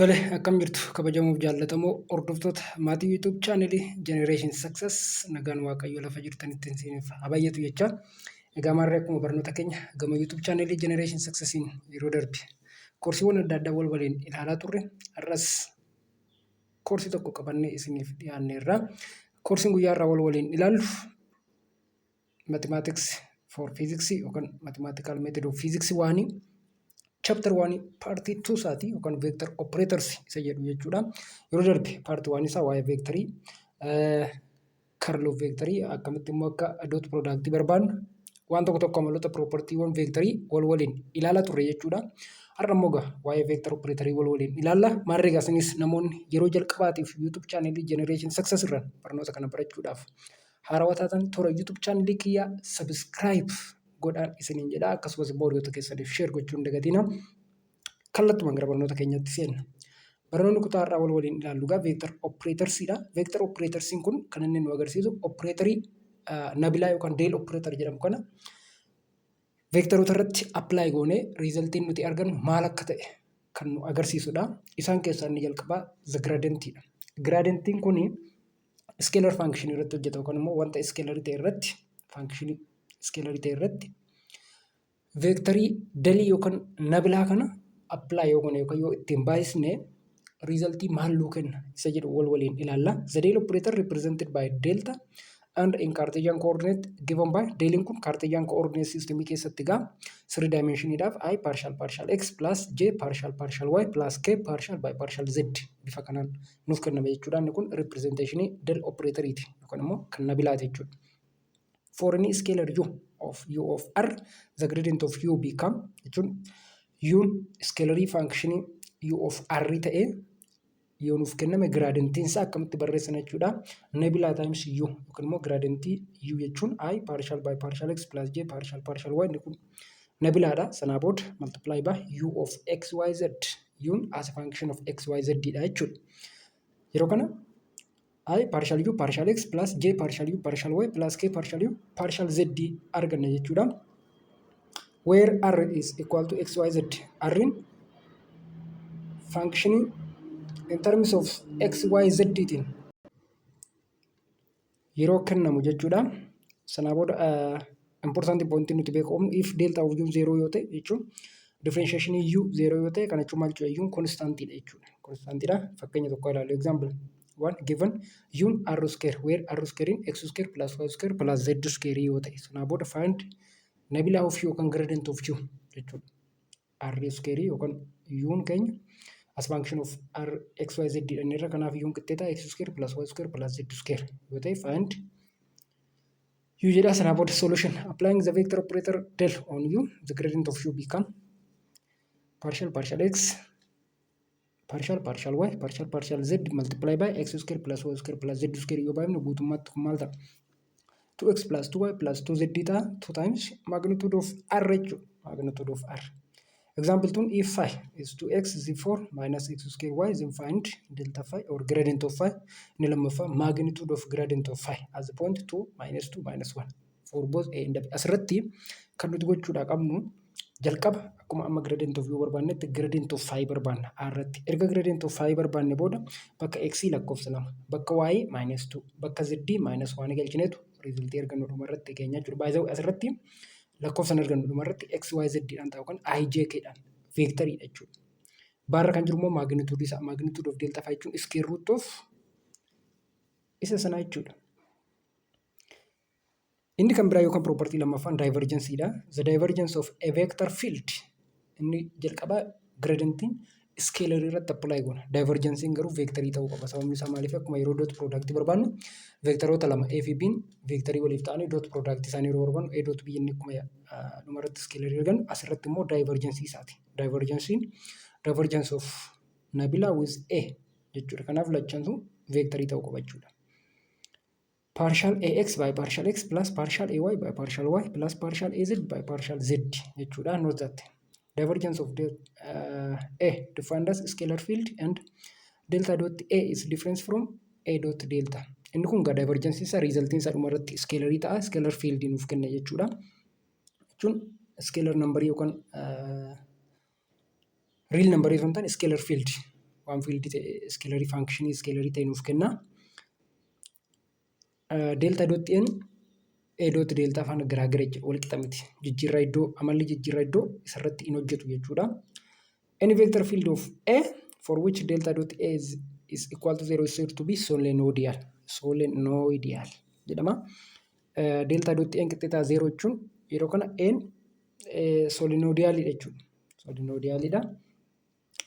Tole, akkam jirtu kabajamuuf jaallatamoo hordoftoota maatii YouTube chaanelii Generation Success? Nagaan Waaqayyo lafa jirtanitti isiniif haa baay'atu jecha. Egaa maarree, akkuma barnoota keenya gama YouTube chaanelii Generation Successiin yeroo darbe koorsiiwwan adda addaa wal waliin ilaalaa turre, har'as koorsii tokko qabannee isiniif dhiyaanneerra. Koorsiin guyyaa har'aa wal waliin ilaallu Mathematics for Physics yookaan Mathematical Method of Physics waanii chapter 1 part 2 isaati yookaan vector operators isa jedhu jechuudha. Yeroo darbe part 1 isaa waa'ee vectorii, curl of vectorii, akkamitti immoo akka dot product barbaannu, waan tokko tokko amaloota propertiiwwan vectorii wal waliin ilaalaa turre jechuudha. Har'a immoo egaa waa'ee vector operatorii wal waliin ilaalla. Maarree egaa isinis namoonni yeroo jalqabaatiif YouTube channelii Generation Success irraan barnoota kana barachuudhaaf haarawaa taatan, toora YouTube channelii kiyyaa subscribe godhaan isiniin jedha. Akkasumas immoo hiriyoota keessaniif share gochuu hin dagatina. Kallattumaan gara barnoota keenyatti seenna. Barnoonni kutaa har'aa wal waliin ilaallu egaa vector operatorsiidha. Vector operatorsiin kun kan inni nu agarsiisu operatorii nabla yookaan del operator jedhamu kana veektaroota irratti apply goonee resultiin nuti argannu maal akka ta'e kan nu agarsiisudha. Isaan keessaa inni jalqabaa the gradientidha. Gradientiin kuni scalar function irratti hojjeta yookaan immoo wanta scalar ta'e irratti, function scalar ta'e irratti veektarii delii yookaan nabla kana apply yoo goone yookaan yoo ittiin baay'isne resultii maal nuu kenna isa jedhu wal waliin ilaalla. The del operator represented by delta and in Cartesian coordinate given by deliin kun Cartesian coordinate system keessatti egaa three dimensioniidhaaf i partial partial x plus j partial partial y plus k partial by partial z bifa kanaan nuuf kenname jechuudha. Inni kun representationii del operatoriiti yookaan immoo kan nablaati jechuudha. For any scalar u of u of r, the gradient of u become jechuun u'n scalarii functionii u of r ta'ee yoo nuuf kenname, gradientiin isaa akkamitti barreessina jechuudha. Nabla times u yookaan immoo gradientii u jechuun i partial by partial x plus j partial partial y, inni kun nablaadha. Sanaa booda multiply by u of x y z, u'n as a function of x y z dha jechuudha. Yeroo kana i partial u partial x plus j partial u partial y plus k partial u partial z arganna jechuudha. Where r is equal to x y z, r'n functioning in terms of x y z tiin yeroo kennamu jechuudha. Sanaa booda important point nuti beeku qabnu, if delta of u zero yoo ta'e jechuun differentiation u zero yoo ta'e, kana jechuun maal jechuudha? U'n constantidha jechuudha. Constantidha. Fakkeenya tokko ilaalu. Example one: given u'n r square, where r square in x square plus y square plus z square yoo ta'e, sanaa booda find nabla of u yookaan gradient of u jechuudha. R square yookaan u'n keenya as function of r x y z dha irra, kanaaf u'n qixxeeta x square plus y square plus z square yoo ta'e, find u jedha. Sanaa booda solution: applying the vector operator del on u, the gradient of u become partial partial x partial partial y partial partial z multiply by x square plus y square plus z square. Yoo baay'ifne guutummaatti kun maal ta'a? 2x plus 2y plus 2z ta'a, 2 times magnitude of r jechuudha, magnitude of r. Example 2: if phi is 2x z4 minus x square y, then find delta phi or gradient of phi. Inni lammaffaa magnitude of gradient of phi as the point 2 minus 2 minus 1 for both a and b. Asirratti kan nuti gochuudha qabnu, jalqaba akkuma amma gradient of u barbaannetti gradient of phi barbaanna a irratti. Erga gradient of phi barbaanne booda bakka x lakkoofsa 2, bakka y minus 2, bakka z minus 1 galchineetu resultii argannu dhuma irratti keenya jechuudha. Baay'ee asirratti lakkoofsan argannu dhuma irratti x y z dhaan ta'u kan i j k dhaan veektariidha jechuudha. Baarra kan jiru immoo magnitude isaa, magnitude of delta phi jechuun square root of isa sanaa jechuudha. Inni kan biraa yookaan property lammaffaan divergenceedha. The divergence of a vector field, inni jalqabaa gradientiin scalar irratti apply goona. Divergencein garuu veektarii ta'uu qaba. Sababni isaa maaliif? Akkuma yeroo dot product barbaannu veektaroota lama A fi B'n veektarii waliif ta'anii dot product isaanii yeroo barbaannu A dot B inni akkuma dhumarratti scalarii argannu, asirratti immoo divergence isaati. Divergencein divergence of nabla with A jechuudha. Kanaaf lachantu veektarii ta'uu qaba jechuudha. Partial ax by partial x plus partial ay by partial y plus partial az by partial z jechuudha. Note that divergence of the, A defined as scalar field and delta dot A is difference from A dot delta. Inni kun gaa divergence isaa resultiin isaa dhumarratti scalarii ta'a. Scalar field nuuf kenna jechuudha. Jechuun scalar number yookaan real number osoo hin taane scalar field waan Waan fieldii ta'e, scalarii functionii scalarii ta'e nuuf kenna. Delta dot A'n A dot delta faana garaagara jechuudha. Wal qixa miti. Jijjiirraa iddoo, amalli jijjiirraa iddoo isarratti hin hojjetu jechuudha. Any vector field of A for which delta dot A is equal to 0 is said to be solenoidal. Solenoidal jedhama. Delta dot A qixxeetaa 0 jechuun yeroo kana A'n solenoidalidha jechuudha. Solenoidalidha.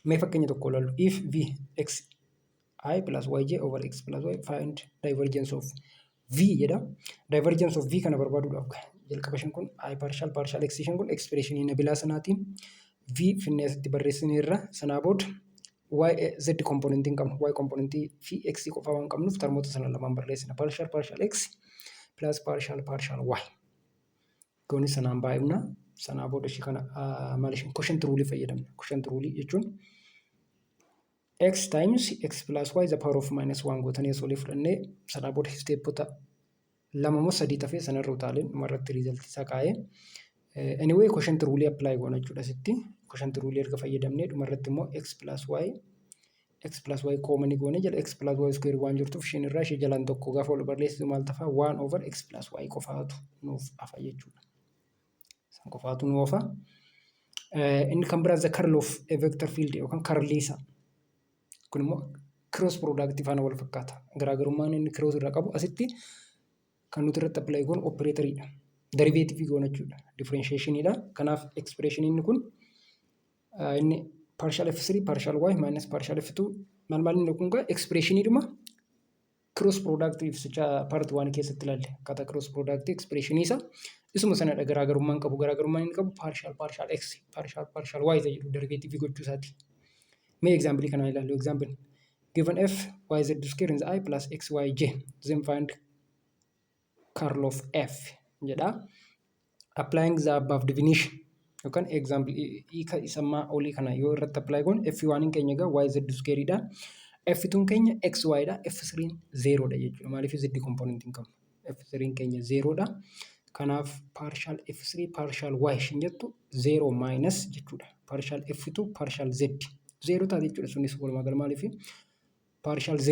Mee fakkeenya tokko ilaallu. If V x i plus yj over x plus y, find divergence of V jedha. Divergence of V kana barbaaduudhaaf jalqaba isheen kun i partial partial x, isheen kun expressionii nabla sanaatiin V finnee asitti barreessineerra. Sanaa booda y z componentii hin qabnu, y componentii fi x qofa waan qabnuuf termoota sana lamaan barreessina. Partial partial x plus partial partial y gooni sanaan baay'ifna. Sanaa booda ishee kana maal isheen quotient rule fayyadamna. Quotient rule jechuun x times x plus y the power of minus 1 gootanii asii olii fudhannee, sanaa booda stepota lama moo sadii tafee sanarra utaaleen dhumarratti resultii isaa kaa'ee. Anyway, quotient rule apply goona jechuudha asitti. Quotient rule erga fayyadamnee dhumarratti immoo x plus y, x plus y common goone jala x plus y square waan jirtuuf isheen irraa ishee jalaan tokko gaafa ol barreessitu maal tafa? 1 over x plus y qofaatu nuuf hafa jechuudha. San qofaatu nu hafa. Inni kan biraa the curl of a vector field yookaan curlii isaa. Kun immoo cross product faana wal fakkaata. Garaagarummaan inni cross irraa qabu asitti kan nuti irratti apply goonu operatoriidha. Derivative goona jechuudha. Differentiationiidha. Kanaaf expression inni kun inni partial f3 partial y minus partial f2 maal maal, inni kun gaa expressioniidhuma cross product ibsichaa part 1 keessatti ilaalle. Akkaataa cross product expressionii isa isuma sanadha. Garaagarummaan qabu, garaagarummaan inni qabu partial partial x partial partial y isa jedhu derivative gochuu isaati. Mee example kana ilaallu. Example: given f y z square in the i plus x y j, then find curl of f jedha. Applying the above definition yookaan example hiika isammaa olii kana yoo irratti apply goone, f waan keenya egaa y z square dha. F2 keenya x y dha. F3 0 dha jechuudha. Maaliif? Z component hin qabnu. F3 keenya 0 dha. Kanaaf partial f3 partial y ishin jettu 0 minus jechuudha. Partial f2 partial z 0 taate jechuudha. Sunis walumaa gala maaliif partial z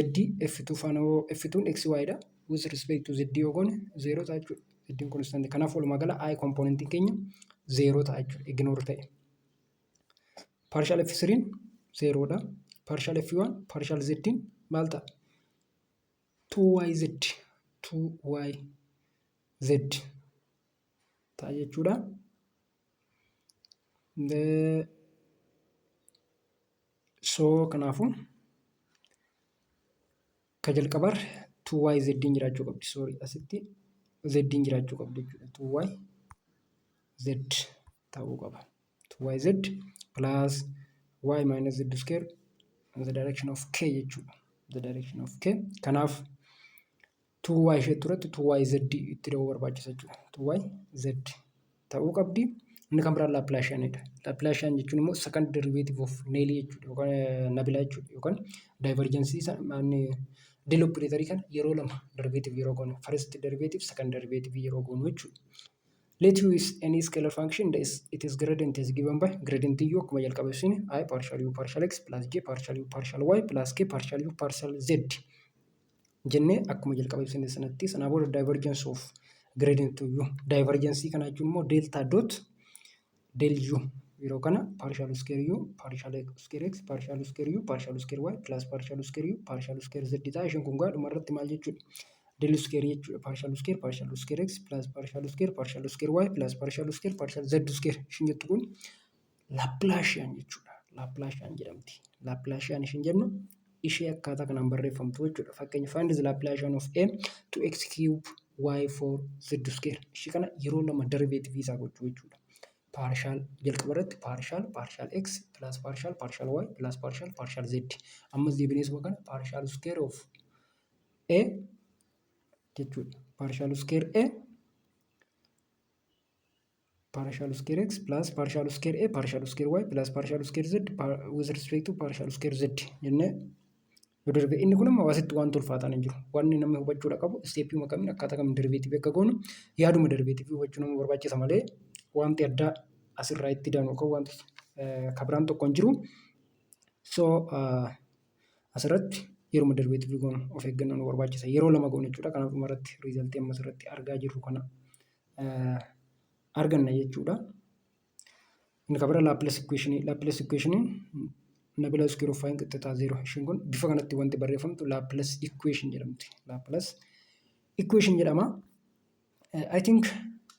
f2 faana f2 x y dha, with respect to z yoo goone 0 ta'a jechuudha. Z constant. Kanaaf walumaa gala i component keenya 0 ta'a jechuudha. Ignore ta'e. Partial f3 0 dha. Partial f1 partial z maal ta'a? 2yz, 2yz ta'a jechuudha. So kanaafuu ka jalqabar 2yz jiraachuu qabdi. Sorry, asitti z jiraachuu qabdi jechuudha. 2yz ta'uu qaba. 2yz plus y minus z square in the direction of k jechuudha. The direction of k. Kanaaf 2y ishee turetti 2yz itti da'uu barbaachisa jechuudha. 2yz ta'uu qabdi. Inni kan biraan Laplacianidha. Laplacian jechuun immoo second derivative of nabla jechuudha yookaan nabla jechuudha, yookaan divergence isa del operatorii kana yeroo lama derivative yeroo goonu, first derivative, second derivative yeroo goonu jechuudha. Let u is any scalar function that is it is gradient is given by gradient u akkuma jalqaba ibsine i partial u partial x plus j partial u partial y plus k partial u partial z jennee akkuma jalqaba ibsine sanatti. Sanaa booda divergence of gradient u, divergence kana jechuun immoo delta dot del u yeroo kana partial square u partial square x partial square u partial square y plus partial square u partial square z ta'a. Isheen kun gaa dhumarratti maal jechuudha? Del square jechuudha. Partial square partial square x plus partial square partial square y plus partial square partial z square ishin jettu kun Laplacian jechuudha. Laplacian jedhamti. Laplacian ishin jennu ishee akkaataa kanaan barreeffamtu jechuudha. Fakkeenya, find the Laplacian of a 2x cube y 4 z square. Ishee kana yeroo lama derivative isaa gochuu jechuudha. Partial jalqaba irratti partial partial x plus partial partial y plus partial partial z. Ammas deebinee isuma kana partial square of a jechuudha. Partial square a partial square x plus partial square a partial square y plus partial square z with respect to partial square z jennee yoo darbe, inni kun immoo asitti waan ulfaataan hin jiru. Wanni namni hubachuudha qabu stepii kamiin akkaataa kamiin derivative akka goonu yaaduma derivative hubachuu nama barbaachisa malee wanti addaa asirraa itti daanu yookaan wanti kabiraan tokko hin jiru. So Asirratti yeruma derivative goonu of eeggannoo nu barbaachisa. Yeroo lama goone jechuudha. Kanaaf dhumarratti resultii amma asirratti argaa jirru kana arganna jechuudha. Inni kan biraa Laplace equation. Laplace equation nabla square of y qixxaataa 0. Ishiin kun bifa kanatti wanti barreeffamtu Laplace equation jedhamti. Laplace equation jedhama. I think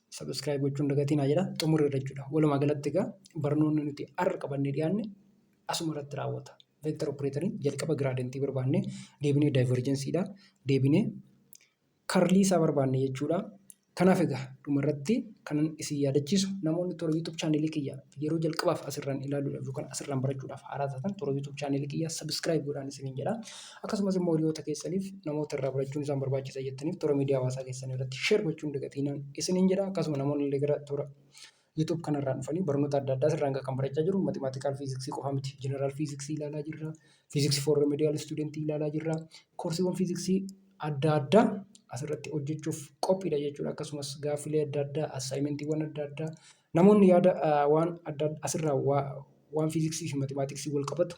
subscribe gochuun dagatinaa jedha, xumurreerra jechuudha. Walumaa galatti egaa barnoonni nuti har'a qabannee dhiyaanne asuma irratti raawwata. Vector operatoriin jalqaba gradientii barbaanne, deebinee divergenceiidha. Deebinee curlii isaa barbaanne jechuudha. Kanaaf egaa dhumarratti kanan isin yaadachiisu, namoonni toora YouTube channelii kiyya yeroo jalqabaaf asirraan ilaaluudhaaf yookaan asirraan barachuudhaaf haaraa taatan, toora YouTube channelii kiyya subscribe godhaan isiniin jedha. Akkasumas immoo hiriyoota keessaniif, namoota irraa barachuun isaan barbaachisa jettaniif, toora miidiyaa hawaasaa keessan irratti share gochuun dagatiinaan isiniin jedha. Akkasuma namoonni illee gara toora YouTube kanarraan dhufanii barnoota adda addaa asirraan kan barachaa jiru, mathematical fiiziksii qofa miti. General fiiziksii ilaalaa jirra. Physics for remedial studentii ilaalaa jirra. Koorsiiwwan fiiziksii adda addaa asirratti hojjechuuf qophiidha jechuudha. Akkasumas gaaffilee adda addaa, assignmentiiwwan adda addaa, namoonni yaada waan adda asirraa waan fiiziksii fi mathematicsii wal qabatu,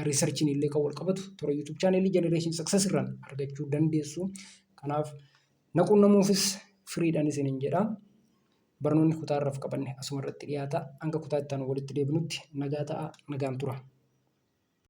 researchiin illee kan wal qabatu toora YouTube channelii Generation Success irraan argachuu dandeessu. Kanaaf na quunnamuufis freedhaan isiniin jedha. Barnoonni kutaa irraaf qabanne asuma irratti dhiyaata. Hanga kutaa itti aanu walitti deebinutti nagaa ta'a, nagaan tura.